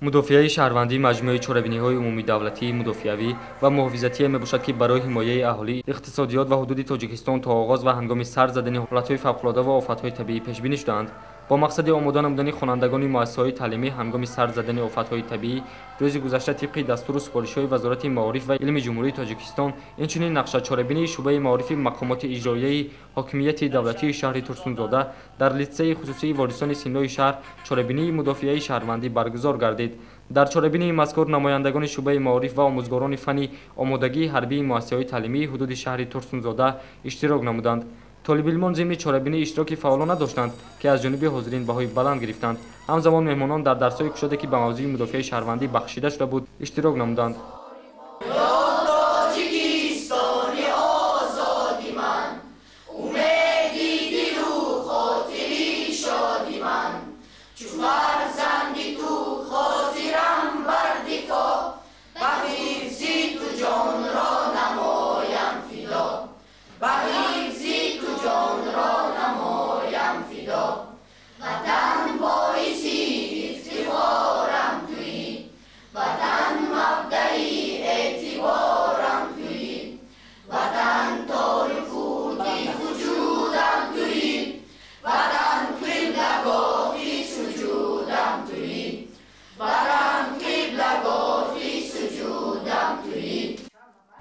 Мудофиаи шаҳрвандӣ маҷмӯаи чорабиниҳои умумидавлатии мудофиавӣ ва муҳофизатие мебошад, ки барои ҳимояи аҳолӣ, иқтисодиёт ва ҳудуди Тоҷикистон то оғоз ва ҳангоми сар задани ҳолатҳои фавқулода ва офатҳои табиӣ пешбинӣ шудаанд. Бо мақсади омода намудани хонандагони муассисаҳои таълимӣ ҳангоми сар задани офатҳои табиӣ, рӯзи гузашта тибқи дастуру супоришҳои Вазорати маориф ва илми Ҷумҳурии Тоҷикистон, инчунин нақшачорабинии шӯъбаи маорифи мақомоти иҷроияи ҳокимияти давлатии шаҳри Турсунзода дар литсейи хусусии ворисони Синои шаҳр чорабинии мудофиаи шаҳрвандӣ баргузор гардид. Дар чорабинии мазкур намояндагони шӯъбаи маориф ва омӯзгорони фанни омодагии ҳарбии муассисаҳои таълимии ҳудуди шаҳри Турсунзода иштирок намуданд. Толибилмон зимни чорабинӣ иштироки фаъолона доштанд, ки аз ҷониби ҳозирин баҳои баланд гирифтанд. Ҳамзамон меҳмонон дар дарсҳои кушоде, ки ба мавзӯи мудофиаи шаҳрвандӣ бахшида шуда буд, иштирок намуданд.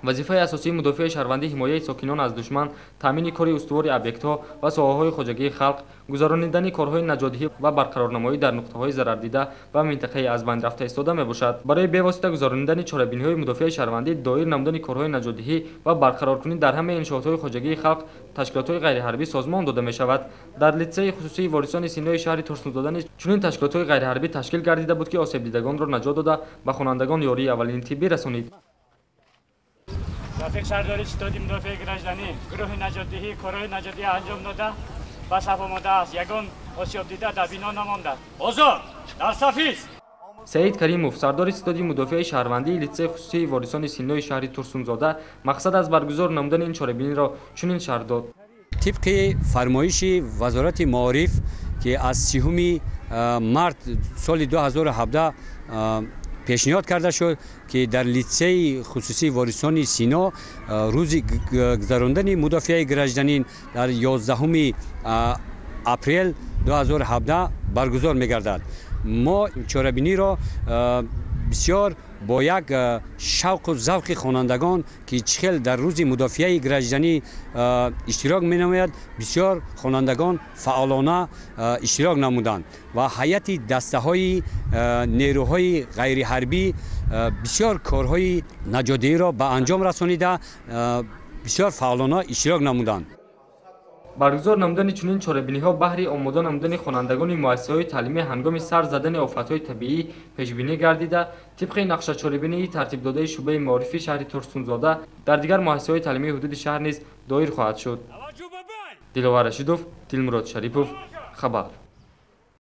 Вазифаи асосии мудофиаи шаҳрвандӣ ҳимояи сокинон аз душман, таъмини кори устувори объектҳо ва соҳаҳои хоҷагии халқ, гузаронидани корҳои наҷотдиҳӣ ва барқарорнамоӣ дар нуқтаҳои зарардида ва минтақаи аз байн рафта истода мебошад. Барои бевосита гузаронидани чорабиниҳои мудофиаи шаҳрвандӣ, доир намудани корҳои наҷотдиҳӣ ва барқароркунӣ дар ҳамаи иншоотҳои хоҷагии халқ ташкилотҳои ғайриҳарбӣ созмон дода мешавад. Дар литсейи хусусии ворисони Синои шаҳри Турсунзода низ чунин ташкилотҳои ғайриҳарбӣ ташкил гардида буд, ки осебдидагонро наҷот дода, ба хонандагон ёрии аввалини тиббӣ расонид. Рафиқ сардори ситоди мудофиаи гражданӣ гурӯҳи наҷотдиҳӣ корҳои наҷотдиҳӣ анҷом дода, ба саф омода аст. Ягон осиёбдида дар бино намонда. Озод дар саф ист. Саид Каримов, сардори ситоди мудофиаи шаҳрвандии литсейи хусусии ворисони Синои шаҳри Турсунзода, мақсад аз баргузор намудани ин чорабиниро чунин шарҳ дод. Тибқи фармоиши Вазорати маориф, ки аз 30 март соли 2017 пешниҳод карда шуд, ки дар литсейи хусусии ворисони Сино рӯзи гузарондани мудофиаи гражданин дар 11 апрел 2017 баргузор мегардад. Мо чорабиниро бисёр бо як шавқу завқи хонандагон, ки чӣ хел дар рӯзи мудофиаи гражданӣ иштирок менамояд, бисёр хонандагон фаъолона иштирок намуданд ва ҳайати дастаҳои нерӯҳои ғайриҳарбӣ бисёр корҳои наҷотдиҳиро ба анҷом расонида, бисёр фаъолона иштирок намуданд. Баргузор намудани чунин чорабиниҳо баҳри омода намудани хонандагони муассисаҳои таълимӣ ҳангоми сар задани офатҳои табиӣ пешбинӣ гардида, тибқи нақшачорабинии тартибдодаи шӯъбаи маорифи шаҳри Турсунзода дар дигар муассисаҳои таълимии ҳудуди шаҳр низ доир хоҳад шуд. Диловар Рашидов, Дилмурод Шарипов, хабар.